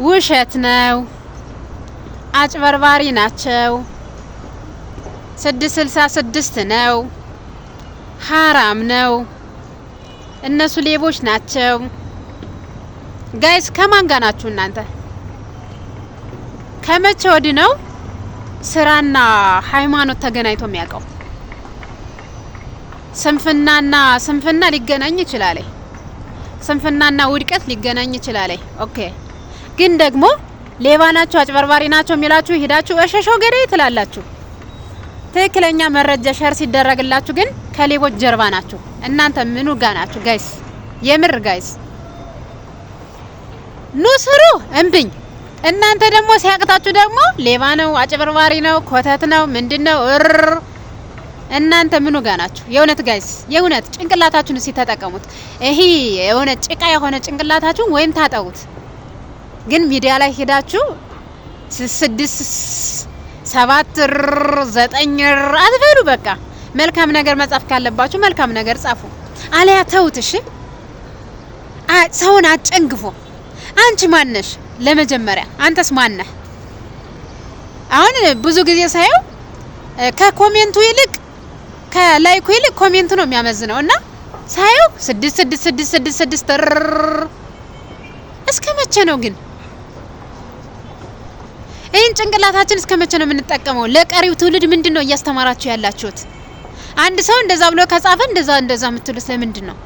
ውሸት ነው፣ አጭበርባሪ ናቸው፣ 666 ነው፣ ሀራም ነው፣ እነሱ ሌቦች ናቸው። Guys፣ ከማን ጋር ናችሁ እናንተ? ከመቼ ወዲህ ነው ስራና ሃይማኖት ተገናኝቶ የሚያውቀው? ስንፍናና ስንፍና ሊገናኝ ይችላል። ስንፍናና ውድቀት ሊገናኝ ይችላል። Okay፣ ግን ደግሞ ሌባ ናቸው፣ አጭበርባሪ ናቸው የሚላችሁ ሄዳችሁ እሸሾ ገደይ ትላላችሁ። ትክክለኛ መረጃ share ሲደረግላችሁ ግን ከሌቦች ጀርባ ናችሁ። እናንተ ምኑ ጋ ናችሁ guys? የምር guys፣ ኑ ስሩ፣ እምብኝ። እናንተ ደግሞ ሲያቅታችሁ ደግሞ ሌባ ነው፣ አጭበርባሪ ነው፣ ኮተት ነው፣ ምንድነው እር እናንተ ምኑ ጋ ናችሁ? የእውነት guys፣ የእውነት ጭንቅላታችሁን እስኪ ተጠቀሙት። ይሄ የሆነ ጭቃ የሆነ ጭንቅላታችሁን ወይም ታጠቡት። ግን ሚዲያ ላይ ሄዳችሁ ስድስት ሰባት ዘጠኝ አትበሉ። በቃ መልካም ነገር መጻፍ ካለባችሁ መልካም ነገር ጻፉ፣ አለያ ተውት። እሺ፣ ሰውን አጨንግፎ። አንቺ ማነሽ? ለመጀመሪያ አንተስ ማነህ? አሁን ብዙ ጊዜ ሳየው ከ comment ኡ ይልቅ፣ ከ like ኡ ይልቅ comment ኡ ነው የሚያመዝነው እና ሳየው ስድስት ስድስት ስድስት ስድስት ስድስት። እስከ መቼ ነው ግን ይህን ጭንቅላታችን እስከ መቼ ነው የምንጠቀመው? ለቀሪው ትውልድ ምንድን ነው እያስተማራችሁ ያላችሁት? አንድ ሰው እንደዛ ብሎ ከጻፈ እንደዛ እንደዛ የምትሉት ስለምንድን ነው?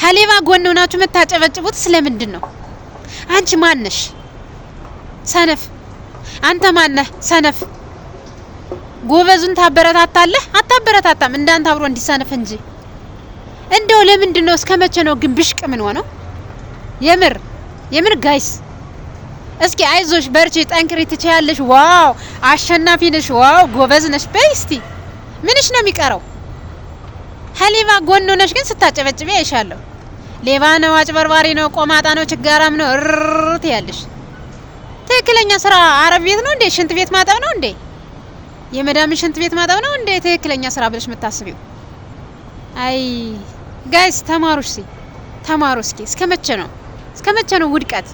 ከሌባ ጎን ሆናችሁ የምታጨበጭቡት ስለምንድን ነው? አንቺ ማነሽ? ሰነፍ። አንተ ማነህ? ሰነፍ። ጎበዙን ታበረታታለህ? አታበረታታም። እንዳንተ አብሮ እንዲሰንፍ እንጂ። እንደው ለምንድን ነው፣ እስከ መቼ ነው ግን ብሽቅ ምን ሆነው? የምር የምር guys፣ እስኪ አይዞሽ፣ በርቺ፣ ጠንክሪ፣ ትችያለሽ፣ wow አሸናፊ ነሽ፣ wow ጎበዝ ነሽ በይ እስቲ። ምንሽ ነው የሚቀረው? ከሌባ ጎን ሆነሽ ግን ስታጨበጭቢ አይሻለሁ። ሌባ ነው፣ አጭበርባሪ ነው፣ ቆማጣ ነው፣ ችጋራም ነው እርር ትያለሽ። ትክክለኛ ስራ አረብ ቤት ነው እንዴ? ሽንት ቤት ማጠብ ነው እንዴ? የመዳም ሽንት ቤት ማጠብ ነው እንዴ ትክክለኛ ስራ ብለሽ የምታስቢው? አይ guys፣ ተማሩ እስኪ፣ ተማሩ እስኪ። እስከ መቼ ነው፣ እስከ መቼ ነው ውድቀት?